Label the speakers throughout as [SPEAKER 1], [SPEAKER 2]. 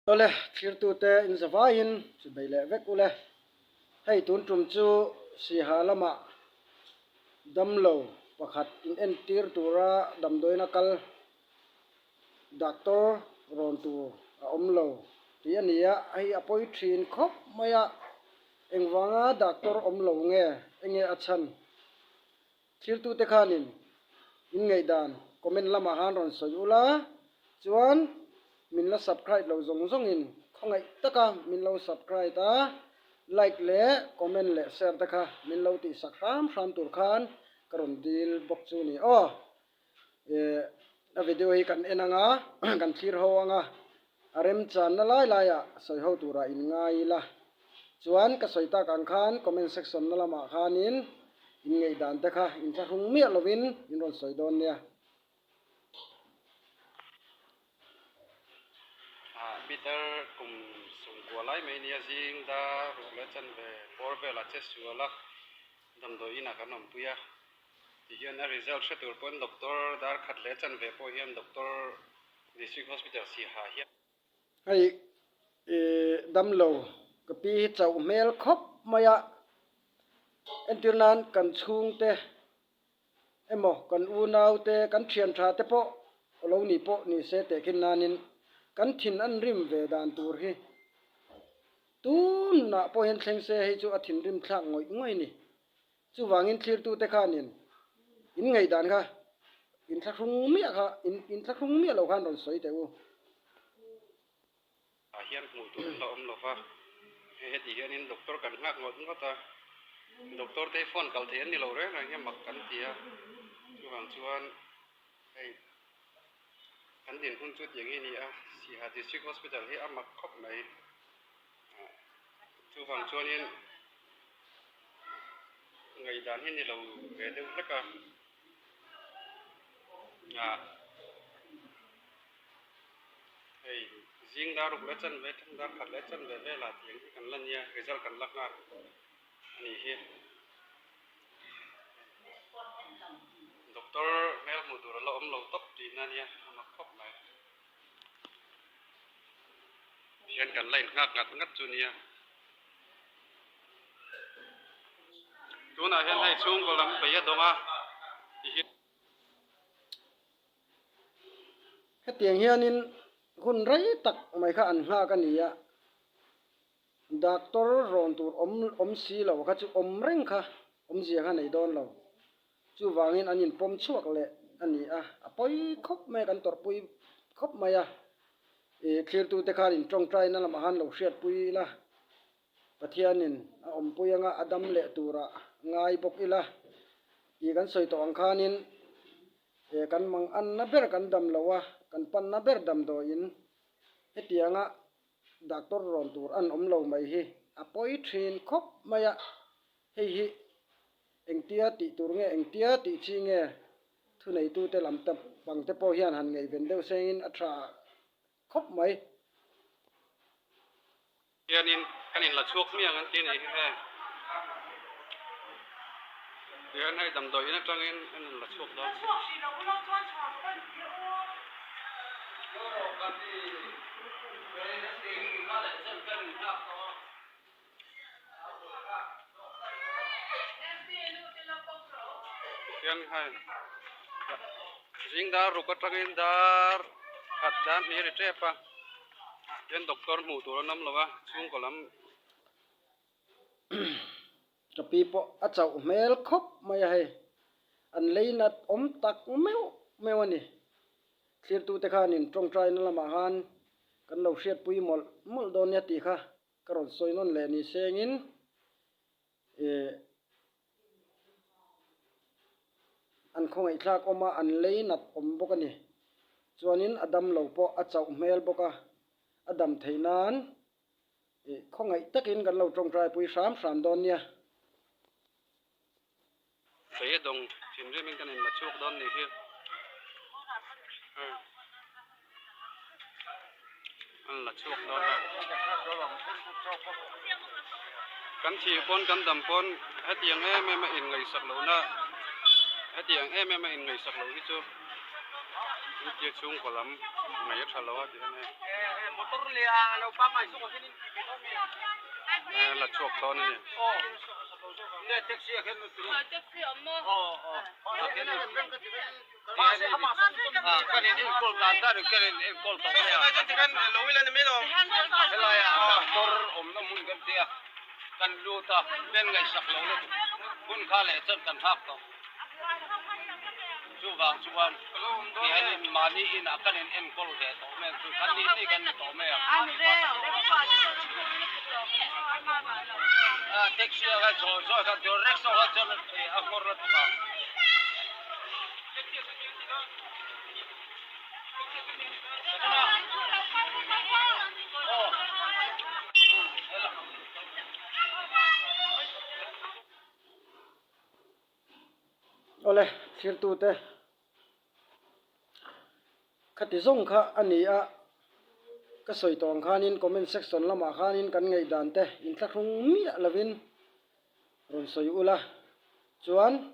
[SPEAKER 1] Awle, thirtute in zavaiin chubei leh vek ule. Hei tun tum chu Siha lamah damlo pakhat in entir tura damdawiin a kal doctor rawn tur a awm lo tih a ni a, hei a pawi thin khawp mai a, engvanga doctor awm lo nge enge a chhan? Thiltute khanin in ngaihdan comment lamah han rawn sawi ula, chuan min la subscribe lo zawng zawngin khawngaih taka min lo subscribe a, like leh comment leh share te kha min lo tihsak hram hram tur khan ka rawn dil bawk chu ni aw. Ih a video hi kan en anga kan thlir ho anga a remchanna lai laiah sawi ho turah in ngai ila chuan ka sawi tak ang khan comment section na lamah khanin in ngaihdan te kha in thlahrung miah lovin in rawn sawi dawn nia.
[SPEAKER 2] Peter kum sawmkua lai mai nia zing dar ruk leh chanve bawr velah che sual a damdawi inah kan awmpui a. Tihian a result hre tur pawn doctor dar khat leh chanve pawh hian doctor district hospital Siaha hian.
[SPEAKER 1] Hei ih damlo ka pi hi chauh hmel khawp mai a, entir nan kan chhungte emaw kan unau te kan thian tha te pawh lo ni pawh ni se teh khin nanin kan thin an rim ve dan tur hi tunah pawh hian thleng se hei chu a thinrim thlak ngawih ngawih a ni. Chuvangin thlirtute khanin in ngaihdan kha in thlahrung miah kha in in thlahrung miah lo khan rawn sawi teh u.
[SPEAKER 2] Ah hian hmuh tur an la awm lo va, hei heti hianin doctor kan nghak ngawt ngawt a, doctor te hi phone kal thei an ni lo reng reng hian mak kan ti a, chuvang chuan hei kan dinhmun chu tiang hi a ni a, Siaha District Hospital hi a mak khawp mai. Chuvang chuanin ngaihdan hi ni lo ve deuh hlek a, ah hei zing dar ruk leh chanve then dar khat leh chanve velah tiang hi kan la nia result kan la nghal a nih hi. Doctor hmel hmuh tur a la awm lo tawp tihna a nia a mak khawp mai. Hian kan la innghak ngat ngat chu nia. Tunah hian hei chhungkaw lam bei a dawng a tihian.
[SPEAKER 1] Hetiang hianin hun rei tak mai kha an nghak a ni a, doctor rawn tur awm awm si lo kha chu awm reng kha awmzia kha nei dawn lo. Chuvangin an inpawm chhuak leh a ni a, a pawi khawp mai a, kan tawrhpui khawp mai a. Ih thlirtute khan in tawngtaina lamah khan lo hriatpui ila, Pathianin a awmpui anga a dam leh turah ngai bawk ila. Ih kan sawi tawh ang khanin eh kan manganna ber kan dam lo a, kan panna ber damdawiin hetianga doctor rawn tur an awm lo mai hi a pawi thin khawp mai a, hei hi Engtia tih tur nge, engtia tih chi nge thuneitute lam ta pang te pawh hian han ngaihven deuh sengin a tha khawp mai.
[SPEAKER 2] Hianin kan inla chhuak hmiang an ti a nih hi hei. Tihian hei damdawi in atangin an inla chhuak dawn. Tihian hei zing dar ruk atangin dar khat dar hnih a ri tep a tihian doctor hmuh tur an awm lo a chhungkaw lam.
[SPEAKER 1] Ka pi pawh a chauh hmel khawp mai a hei an lei nat awm tak meuh meuh a ni thlirtute khanin tawngtaina lamah khan kan lo hriatpui mawlh mawlh dawn nia tih kha. Ka rawn sawi nawn leh ni sengin ih an khawngaihthlak awm a, an lei nat awm bawk a ni. Chuanin a dam lo pawh a chauh hmel bawk a, a dam theih nan ih khawngaih takin kan lo tawngtai pui hram hram dawn nia.
[SPEAKER 2] Fei a dawng thinrim in kan inla chhuak dawn nih hi. An la chhuak dawn a. Kan thih pawn kan dam pawn hetiang em em a inngaihsak lohna hetiang em em a inngaihsak loh hi chu intia chhungkaw lam ngaih a tha lo a ti hian hei. La chhuak dawn a ni.
[SPEAKER 3] Chuvang chuan tihianin mahni inah kan in enkawl ve tawh mai ang chu, kan nih nih kan ni tawh mai ang. Taxi ah khan zawi zawi khan direct zawk khan chuan a nghawr lutuk ang.
[SPEAKER 1] Awle, thirtute khati zawng kha a ni a, ka sawi tawh ang khanin comment section lamah khanin kan ngaihdan te inthlahrung miah lovin rawn sawi ula, chuan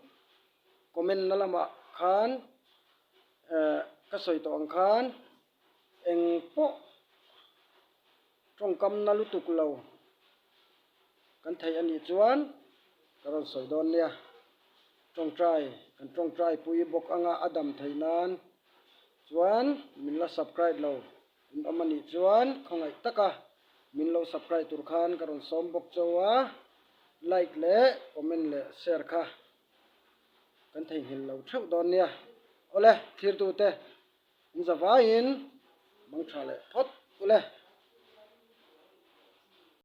[SPEAKER 1] comment na lamah khan eh ka sawi tawh ang khan eng pawh tawngkam na lutuk lo. Kan theih a nih chuan ka rawn sawi dawn nia. Tawngtai, kan tawngtai pui bawk anga a dam theih nan chuan min la subscribe lo in awm a nih chuan khawngaih taka min lo subscribe tur khan ka rawn sawm bawk chauh a, like leh comment leh share kha kan theihnghilh lo theuh dawn nia. Awle, thirtute, in zavaiin mang tha leh phawt ule.